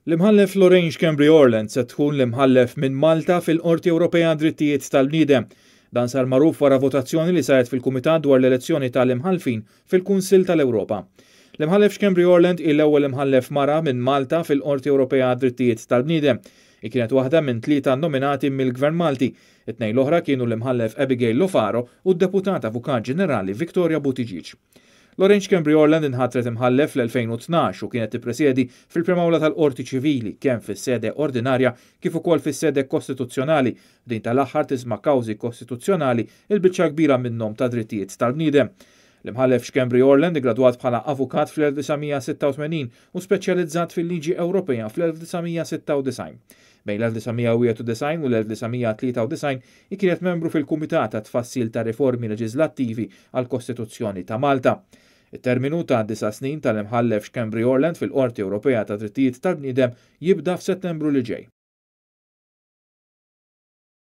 L-Imħallef Lorraine Schembri Orland se tkun l-Imħallef minn Malta fil-Qorti Ewropea għad-Drittijiet tal-Bniedem. Dan sar magħruf wara votazzjoni li saret fil-Kumitat dwar l-elezzjoni tal-Imħallfin fil-Kunsill tal-Ewropa. L-Imħallef Schembri Orland hi l-ewwel Imħallef mara minn Malta fil-Qorti Ewropea għad-Drittijiet tal-Bniedem. Hi kienet waħda minn tlieta nominati mill-Gvern Malti. It-tnejn l-oħra kienu l-Imħallef Abigail Lofaro u d-Deputat Avukat Ġenerali Victoria Buttigieg. Lorraine Schembri Orland inħatret Imħallef fl-2012 u kienet tippresjedi fil-Prim Awla tal-Qorti Ċivili kemm fis-sede ordinarja kif ukoll fis-sede kostituzzjonali, b'din tal-aħħar tisma' kawżi kostituzzjonali il-biċċa l-kbira minnhom ta' drittijiet tal-bniedem. L-Imħallef Schembri Orland iggradwat bħala avukat fl-1986 u speċjalizzat fil-liġi Ewropea fl-1996. Bejn l-1991 u l-1993 Hi kienet membru fil-Kumitat għat-Tfassil ta' Riformi Leġiżlattivi għall-Kostituzzjoni ta' Malta. It-terminu ta' disa' snin tal-Imħallef Schembri Orland fil-Qorti Ewropea tad-Drittijiet tal-Bniedem jibda f'Settembru li ġej.